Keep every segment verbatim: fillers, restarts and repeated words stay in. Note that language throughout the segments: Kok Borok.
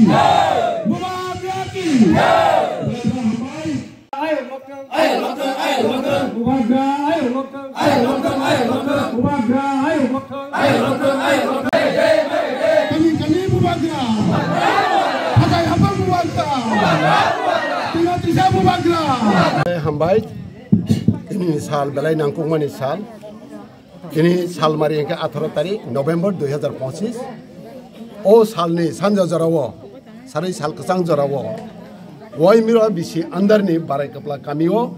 Bubagra ki. Bubagra, ayok lokthwng. Ayok lokthwng, ayok lokthwng. Bubagra, ayok lokthwng. Ayok lokthwng, ayok lokthwng. Bubagra, ayok lokthwng. Ayok lokthwng, ayok lokthwng. Kami, kami Bubagra. Hathai hapang Bubagra. Tino tisa Bubagra. Hambai. Tini sal belai nangkukmani sal. Tini salmari hingke atharo tarik November dui hazar pochis. O salni sanja jorao, sarui sal kwchang jorao, Waimura bisi andarni Barai Kapla kamio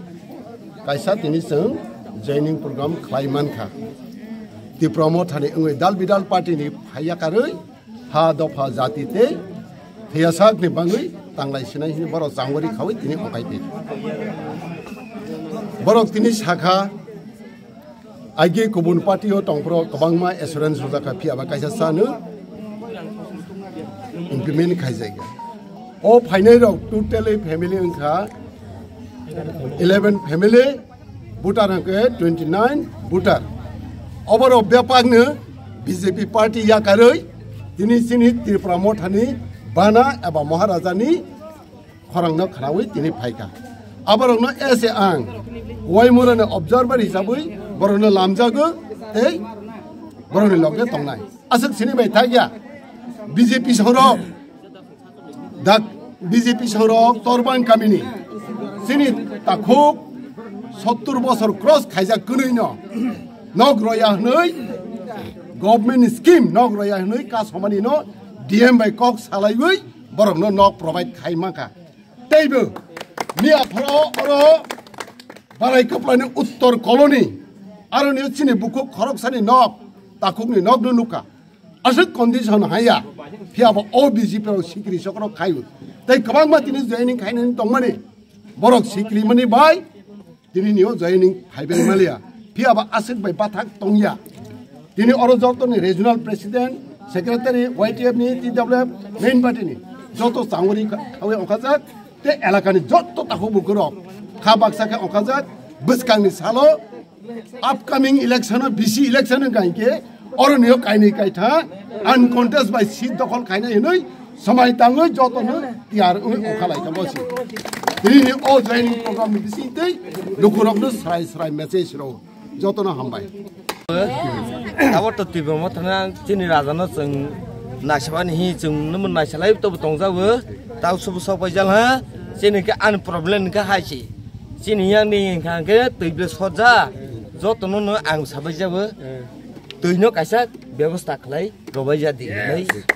kaisa tini chwng joining program khlai mankha. Tipra Mothani wngwi dal bidal party ni phaiya karwi ha dopha jati tei thwiya sakni bangwi tanglai sinai hwnwi borok changori khaui tini okai twi. Borok tini sakha, aigi kubun party o tongphuru kwbangma assurance rwjakha, phiya ba kaisa chano implement khaijakya. O phainai rok totally family wngkha eleven family, voter hwnkhe twenty nine voter. Oborok bebakno B J P party yakarwi tini chini Tripura Mothani bana eba Maharajani khorangno khnaui tini phaikha. Aborokno ese ang Waimurani observer hisabwi borokno lamjago tei borokni loge tongnai. Aswk sini bai thakya B J P sorok dak B J P sorok Torbang kamini chini takhuk sottur bosor cross khaijak kwnwino nok roya hwnwi government scheme nok roya hwnwi kasomani no D M bai kok salaiwi borokno nok provide khai mankha. Teibo miya phoro oro Barai Kaplani Uttor Colony, aroni chini bukhuk khoroksani nok, takhukni nokno nukha. Aswk condition haya, phiya bo o B J P rok sikri sokrok khaio. Tei kwbangma tini joining khainani tongmani, borok sikri mani bai tini nio joining phaibai maliya. Phiya bo aswk bai bathak tongya. Tini oro jotoni regional president, secretary, Y T F ni, T W F, main party ni joto changori kha-, khawi ongkhajak, tei elakani joto takhuk bukhurok kha baksa khe ongkhajak, bwskangni salo upcoming election o, B C election o gain khe oro nio kainwi kaitha uncontest bai seat dokhol khainai hinwi swmai tangwi jotono tiyar wngwi ongkha lai kha bosi. Tini ni o joining program ni bising tei lukurokno srai srai message rw. Jotono hambai. Abo to twi bo mothana chini raja no chwng naisabani hi chwng nw naisa lai to tongjago. Tau subu sok pai jal ha. Chini khe ani problem khe hai si. Chini yang ni hingkha khe twi ble soja. Jotono no ang sabai jago. Twi no kaisa bebosta khlai robai ja di. Aswk.